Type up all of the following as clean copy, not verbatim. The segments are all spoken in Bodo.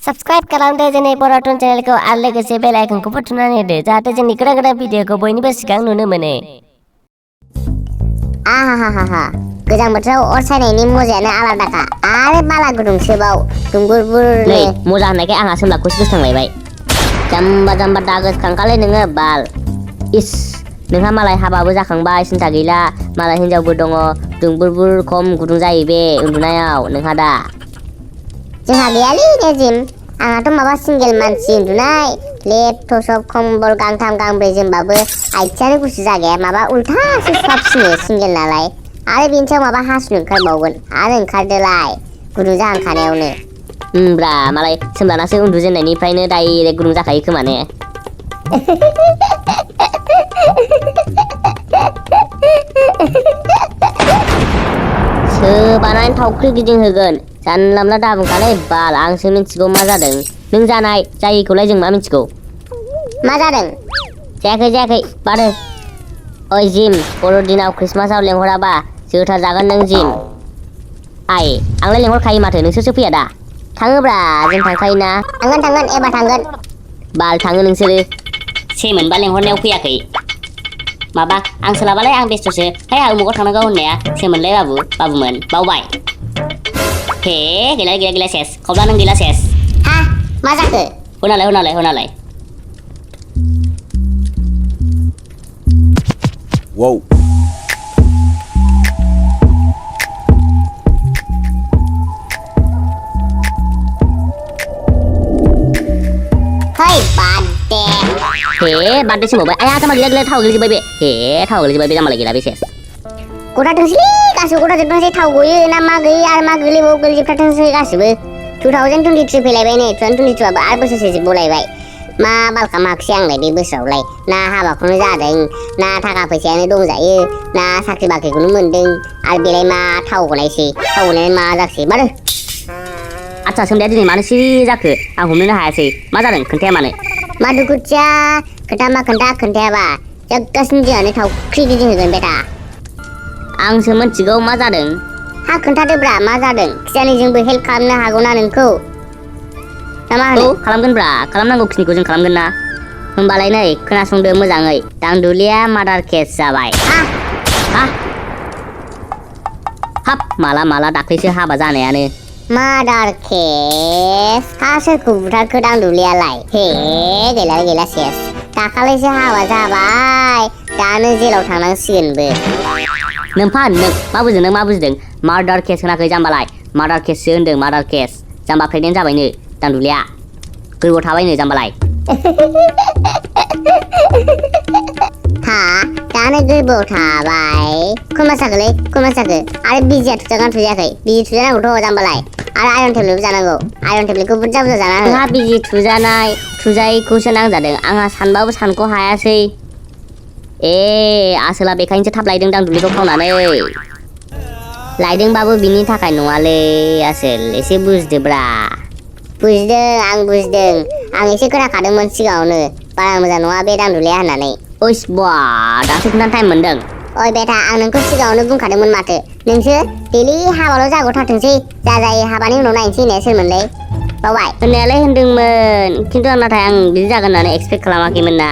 Subscribe खालामदो जोंनि बर'टुन चेनेलखौ आरो लोगोसे बेल आइकनखौबो थुनानै होदो जाहाथे जोंनि गोदान गोदान भिडिअखौ बयनिबो सिगां नुनो मोनो। आहाहाहा गोजां बोथोराव अर सायनायनि मजायानो आलादाखा आरो बाला गुदुंसोबाव दुंबुरबुरनो। नै मजा होननायखाय आंहा सोमलाबखौसो गोसोखांलायबाय। जाम्बा जाम्बा दा गोसोखांखालै नोङो बाल। इस नोंहा मालाय हाबाबो जाखांबाय सिन्था गैला मालाय हिनजावबो दङ दुंबुरबुर खम गुदुं जायो बे उन्दुनायाव नोंहा दा। जोंहा गैयालै नेजिम आंहाथ' माबा सिंगेल मानसि उन्दुनाय लेप थसब खम्बल गांथाम गांब्रै जोमबाबो आथिङानो गुसु जागाया माबा उल्थासो सुहाबसिनो सिंगेल नालाय आरो बेनि सायाव माबा हासुनो ओंखारबावगोन आरो ओंखारदोलाय गुदुं जाहांखानायावनो। ब्रा मालाय सोमलानासो उन्दुजेननायनिफ्रायनो डाइरेक्ट गुदुं जाखायो खोमा ने। सोबानानै थावख्रि गिदिंहोगोन जानला मोनला दाबुंखालै बाल आंसो मिथिगौ मा जादों नों जानाय जायैखौलाय जों मा मिथिगौ। मा जादों? जायाखै बारो। ओइ जिम बर'दिनाव ख्रिस्टमासाव लेंहराबा जोथार जागोन नों जिम। आंलाय लेंहरखायो माथो नोंसोरसो फैया दा। थाङोब्रा जों थांखायोना। थांगोन एबार थांगोन। बाल थाङो नोंसोरो से मोनबा लेंहरनायाव फैयाखै। माबा आं सोलाबालाय आं बेस्थ'सो है आं उमुगाव थांनांगौ होननाया सेमोनलाय बाबुमोन बावबाय। हे गैला सेस खब्ला नों गैला सेस। हा मा जाखो? हनालाय Wow. Hei badde. हे बार्थडे समावबाय आया जाम्बा गैला थाव गोलैजोब्बाय बे हे थाव गोलैजोब्बाय बे जाम्बालाय गैला बे सेस। गथाथोंसैलै गासिबो गथाजोबथोंसै थाव गयो ना मा गयो आरो मा गोलैबावो गोलैजोबथारथोंसै गासिबो। 2023 फैलायबाय नै 2022 आरो बोसोरसे जोबबावलायबाय मा बालखा माखसै आंलाय बे बोसोरावलाय ना हाबाखौनो जादों ना थाखा फैसायानो दंजायो ना साख्रि बाख्रिखौनो मोन्दों आरो बेलाय मा थाव गनायसै थाव गनायानो मा जाखोसै मारो। आच्छा सोमलाया दिनै मानो सिरि जाखो आं हमनोनो हायासै मा जादों खोन्थाया मानो। मा दुखुथिया खोथा मा खोन्था खोन्थायाबा जोबगासिनो दिनानो थावख्रि गिदिंहोगोन बेटा। आंसो मिथिगौ मा जादों। हा खोन्थादोब्रा मा जादों खिजानि जोंबो हेल्प खालामनो हागौना नोंखौ ना मा औ होनो? खालामगोनब्रा खालामनांगौखिनिखौ जों खालामगोन ना। होमबालाय नै खोनासंदो मोजाङै दांदुलिया मार्डार केस जाबाय। हाब माला दाख्लैसो हाबा जानायानो। मार्डार केस हा सोरखौ बुथारखो दांदुलियालाय हे गैला सेस दाखालैसो हाबा जाबाय दानो जेलाव थांनांसिगोनबो। नोंफा नों मा बुजिदों मार्डार केस होनाखै जाम्बालाय मार्डार केससो होनदों मार्डार केस। जाम्बा प्रेगनेन्ट जाबायनो दांदुलिया गोरबोआव थाबायनो जाम्बालाय। हा दानो गोरबोआव थाबाय खय मास जाखो आरो बिजिया थुजागोना थुजायाखै बिजि थुजानांगौथ' जाम्बालाय आरो आयरन टेब्लेटबो जानांगौ आयरन टेब्लेटखौ बुरजा जानांगौ। नोंहा बिजि थुजानाय थुजायैखौसो नांजादों आंहा सानबाबो सानख' हायासै। आसोला बेखायनोसो थाब लायदों दांदुलिखौ खावनानै। लायदोंबाबो बिनि थाखाय नङालै आसोल एसे बुजिदोब्रा। बुजिदों आं बुजिदों आं एसे खोनाखादोंमोन सिगाङावनो बारा मोजां नङा बे दांदुलिया होननानै। ओइस बा दासो खोन्थानो टाइम मोनदों। ओइ बेटा आं नोंखौ सिगाङावनो बुंखादोंमोन माथो नोंसो डेलि हाबाल' जागौथारथोंसै जाय हाबानि उनाव नायनोसै होननाया सोरमोनलाय बावबाय? होननायालाय होनदोंमोन खिन्थु नाथाय आं बिदि जागोन होननानै एक्सपेक्ट खालामाखैमोन ना।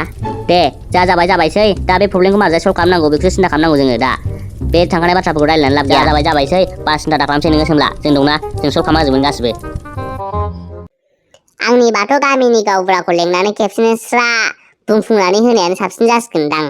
दे जाबायसै दा बे प्रब्लेमखौ मारै सल्भ खालामनांगौ बेखौसो सिन्था खालामनांगौ जोङो दा। बे थांखानाय बाथ्राफोरखौ रायलायनानै लाब गैया जाबायसै बारा सिन्था दा खालामसै नोङो सोमला जों दंना जों सल्भ खालामना होजोबगोन गासिबो। आंनि बाथ' गामिनि गावबुराखौ लेंनानै खेबसेनो स्रा बुंफुंनानै होनायानो साबसिन जासिगोनदां।